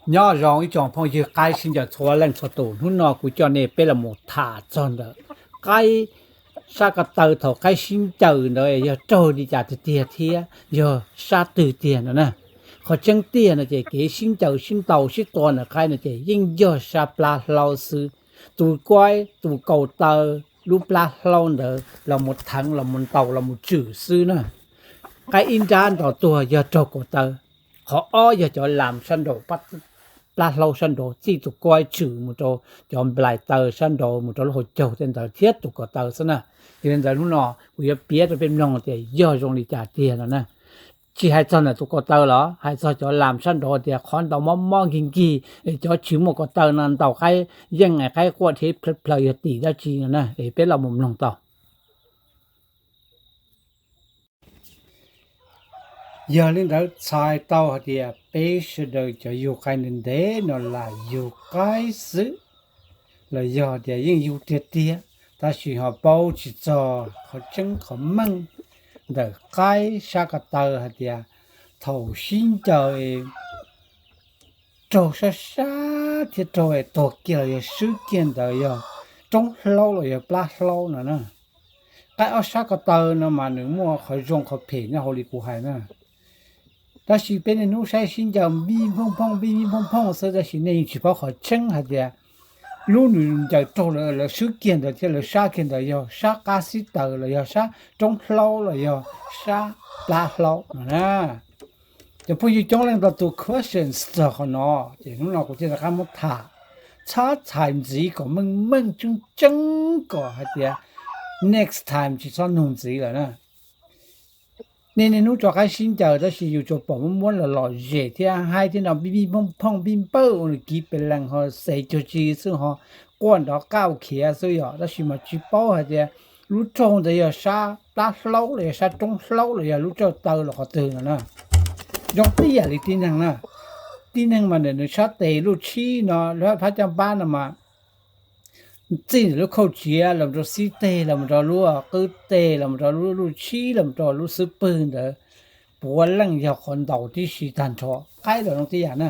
Nyob zoo ib tsoom phooj ywg qaib sib ncaws txhua leej txhua tus, hnub no kuv coj nej peb los mus tham txog ntawm qaib sab ko taw thaum qaib sib ncaws ntawd yog raug li cas tiag tiag thiab yog sab twg tiag no na. Qhov tseeb tiag no ces kev sib ncaws sib ntaus sib tua ntawm qaib no ces yeej yog sab plab hlaub xwb. Tus kuaib tus kaus taw lub plab hlaub ntawd los mus theev los mus ntaus los mus tswm xwb na. Qaib ib nrab nto tuag yog raug kaus taw. Qhov ob yog cov lam sab nraud, plab hlaub sab nraud txij tus kuaib tswm mus rau cov nplais taw sab nraud mus rau lub hauv caug tej ntawd thiab tus kaus taw xwb na. Yog li ntawd hnub no kuv yuav piav rau peb mloog tias yog zoo li cas tiag no na. Tsis hais txog ntawm tus kaus taw los hais txog cov lam sab nraud tias qhov ntaus mob mob nkig nkig es cov tsis muaj kaus taw no ntaus qaib yeej es qaib quaj dhev plhaw plhaw yog tim dab tsi no na, es peb los mus mloog tau. Yog li ntawd txhais tau hais tias peb sawv daws cov yug qaib ntev ntev no lam yug qaib xwb, los yog tias yeej yug tiag tiag, tab sis ho paub tsis txog qhov tseeb qhov meej ntawm qaib sab ko taw hais tias thaum sib ncaws raug sab sab thiab raug es tuag kiag los yog swb kiag ntawd yog roob hlaub los yog plab hlaub no na. Qaib ob sab ko taw no mas nws muaj qhov zoo qhov phem nyob hauv li kuv hais na. Tab sis peb niaj hnub saib sib ncaws npij nphooj phooj npij npij nphooj phooj xwb, tab sis nej yeej tsis paub qhov tseeb hais tias lub nws ncaws raug lawv swb kiag ntawd thiab lawv sab kiag ntawd yog sab qab xib taws los yog sab roob hlaub los yog sab plab hlaub no na. Cov phooj ywg coob leej ntau tus questions txog qhov no, ces hnub no kuv thiaj rov qab muab tham txhab txhais ntxiv kom meej meej tseeb tseeb kom hais tias next time tsis txhob nug ntxiv lawm na. Nej niaj hnub tso qaib sib ncaws tab sis yus tsuas pom muab muab los lom zem thiab haib thiab no npij npij phooj phooj npij npawj ua nws kiv pes lees ho xev cuag tsi xwb ho quaj nrov qaj ua khiav xwb yom, tab sis mas tsis paub hais tias lub raug ntawd yog sab plab hlaub los yog sab roob hlaub los yog lub raug taw los qhov twg no na. Zoo tib yam li tib neeg na. Tib neeg mas ntawm nws sab tes lub tshib no lub phab caj npab no mas txij ntawm lub khauj tsiav los rau xib teg los rau lub qwb teg los rau lub lub tshib los rau lub xub pwg ntawd puav leej yog qhov ntaus tib si tag nrho. Qaib los zoo tib yam na.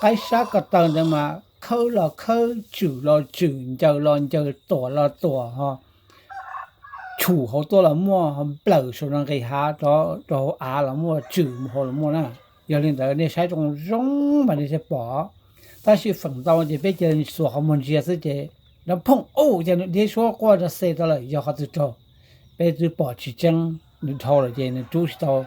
Qaib sab ko taw ntawd mas khawb los khawb, tswm los tswm, ncaws los ncaws, tuam los tuam ho tshum hauv tuaj los muaj ho nplawm saum no nqis hav rov rau hauv av los muaj, tswm mus hauv los muaj na. Yog li ntawd nej saib zoo zoo mas nej thiaj pom. Tab sis feem ntau ces peb cia li xuas qhov muag ntsia xwb ces nrov phooj ub ces nws dhia suab quaj rau xe tau lawm yog qhov twg raug. Peb twb pom tsis tseeb, nws dhau lawm ces nws rub tsis tau.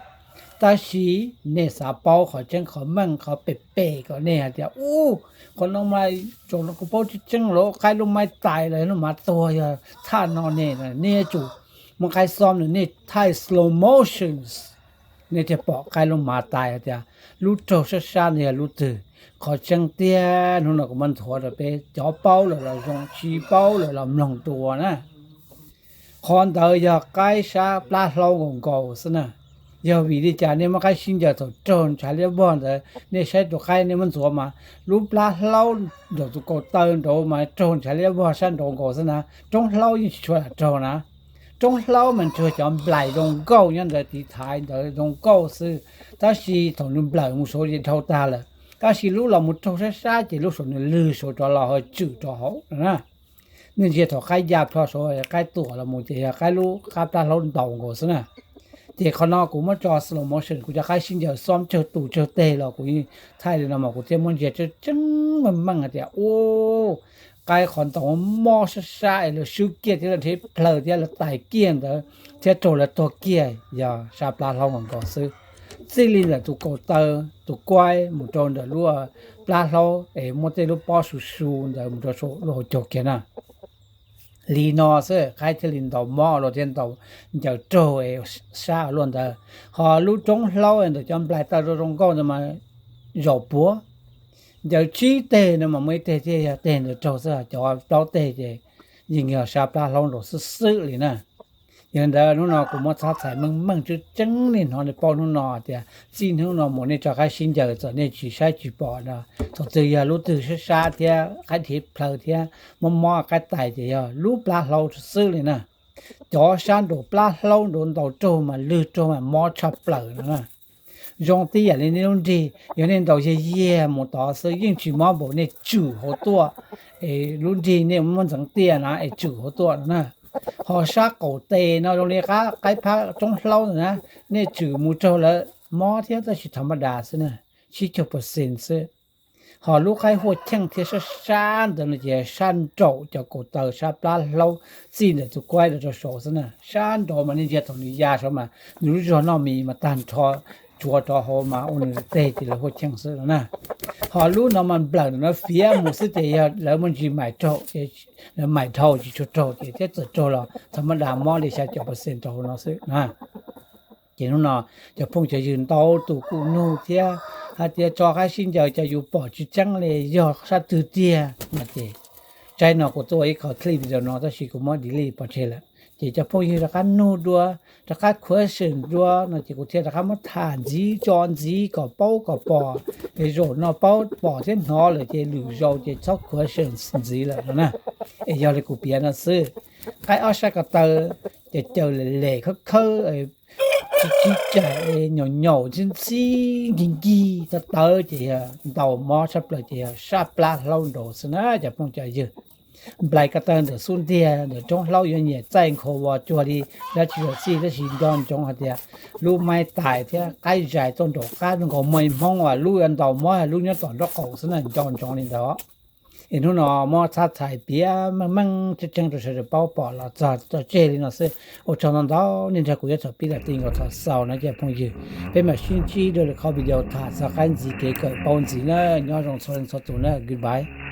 Tab sis nej xav paub qhov tseeb qhov meej qhov pem pem kom nej hais tias ub, qhov no mas tsaum no kuv paub tseeb tseeb lawm, qaib lub maib tais los yog lub mav tuag yog thaj no ne, nej yuav tsum muab qaib xom nws nej thaij slow motions, nej thiaj pom qaib lub mav tais hais tias lub raug sab sab ntawd yog lub twg. Qhov tseeb tiag hnub no kuv muab nthuav rau peb cov paub lawm los zoo, tsis paub lawm los mloog dua na. Qhov ntawd yog qaib sab plab hlaub nkaus nkaus xwb na. Yog vim li cas nej muab qaib sib ncaws thaum raug ntshav liab vog ntawd nej saib tus qaib nej muab ntxuav mas lub plab hlaub nraum tus kaus taw nraud mas raug ntshav liab vog sab nraud nkaus xwb na. Roob hlaub yeej tsis tshua lam raug na. Roob hlaub mas tsuas cov nplaim zoo nkauj nyob ntawd tiv thaiv ntawd zoo nkauj xwb, tab sis thaum nws nplawm mus saud ces dhau tag lawm. Tab sis lub los mus raug sab sab ces lub saum nws lwg saud rov los ho tswm rau hauv no na. Nej ntsia thaum qaib ya plho saud qaib tuam los mus ces yog qaib lub qab plab hlaub ntaus nkaus xwb na. Ces qhov no kuv muab tso slow motion, kuv cov qaib sib ncaws xob tsawg tus tsawg teg los kuv yeej thaij li no mas kuv thiaj muab ntsia tseeb tseeb meej meej hais tias ub, qaib qhov ntaus mob sab sab es lawv swb kiag thiab lawv dhev plhaws thiab lawv tais kiag ntawd thiab raug lawv tuag kiag yog sab plab hlaub nkaus nkaus xwb. Txij li ntawm tus kaus taw, tus kuaib mus rau ntawm lub plab hlaub es muaj tej lub pob su su ntawd mus rau lub hauv caug kiag na. Li no xwb qaib thiaj li ntaus mob luaj thiab ntaus ncaws raug es sab luaj ntawd. Ho lub roob hlaub ntawm cov nplaim taw zoo zoo nkauj ntawd mas zaum puav, ncaws tsib teg no mas muaj ib teg thiaj yog teg ntawd raug xwb, cov plaub teg ces yeej yog sab plab hlaub nraud xwb xwb li na. Yog li ntawd hnub no kuv muab txhab txhais meej meej tseeb tseeb nej hnov nej paub hnub no tias txij hnub no mus nej tso qaib sib ncaws txawm nej tsis saib tsis pom no, thaum twg yog lub twg sab sab thiab qaib dhev plhaws thiab mob mob qaib tais ces yog lub plab hlaub xwb li na. Cov sab nraud plab hlaub nraud ntaus raug mas lwg raug mas mob tshaj plaws no na. zoo tib yam li nej lub nrig, yog nej ntaus yiag yiag mus tod xwb yeej tsis mob npaum nej tswm hauv tuaj, lub nrig nej muab ntxeev tiaj na es tswm hauv tuaj no na. Ho sab qaum tes no zoo li qab qaib phab roob hlaub ntawd na, nej tswm mus raug lawv mob thiab tab sis thaum maj das xwb na, tsib caug percent xwb. Ho lub qaib huaj cheej thiab sab sab ntawd no ces sab nraum cov kaum taw sab plab hlaub txij ntawm tus kuaib rau saud xwb na. Sab nraud mas nej ntsia thaum nws ya saud mas nws lub zog noj mis mas tag nrho tsuav rov hauv mas ua nws teg ces lawv huaj cheej xwb no na. Ho lub no mas nplawm ntawm no fiav mus xwb ces yog lawv muaj ntsis maim raug, lawv maim dhau tsis tshua raug ces thiab txawm raug los thaum maj das mob li xya caum percent rau hauv no xwb na. Ces hnub no cov phooj cov ywg ntau tus kuj nug thiab hais tias tso qaib sib ncaws cas yus pom tsis tseeb li yog sab twg tiag no ces, tsaib no kuv tuaj ib qho clip video no tab sis kuv muab delete pov tseg lawm ces cov phooj ywg rov qab nug dua, rov qab question dua no ces kuv thiaj rov qab muab tham ntxiv tso ntxiv kom paub kom pom, es zaum no paub pom thiab hnov lawm ces lwm zaus ces txhob question ntxiv lawm no na. Es yog li kuv piav no xwb, qaib ob sab ko taw caws caws lem lem khawb khawb, tsib tsib caim, nyaum nyaum ntxhib ntxhib nkig nkig tawv tawv ces yog ntaus mob tshaj plaws ces yog sab plab hlaub nraud xwb na cov phooj cov ywg. Nplais ko taw ntawm xub ntiag ntawm roob hlaub yuav nyiam txaij nkhaus vos cuag li dab tsi los xij tab sis nco ntsoov hais tias lub maib tais thiab qaib zais tuaj nraum qab nkaus muaj ib hmoob uas lub yuav ntaus mob lub nyob tom nraub qaum xwb na, nco ntsoov li ntawd. Es hnub no muab txhab txhais piav meej meej tseeb tseeb rau sawv daws paub pom los txog tso tseg li no xwb. Ua tsaug ntau ntau nej nrog kuv nyob thaum pib tas ti nkaus thaum xaus no cov phooj ywg. Peb mam sib ntsib dua lwm qhov video tham txog qaib ntxiv kev kawm paub ntxiv na. Nyob zoo txhua leej txhua tus na, goodbye.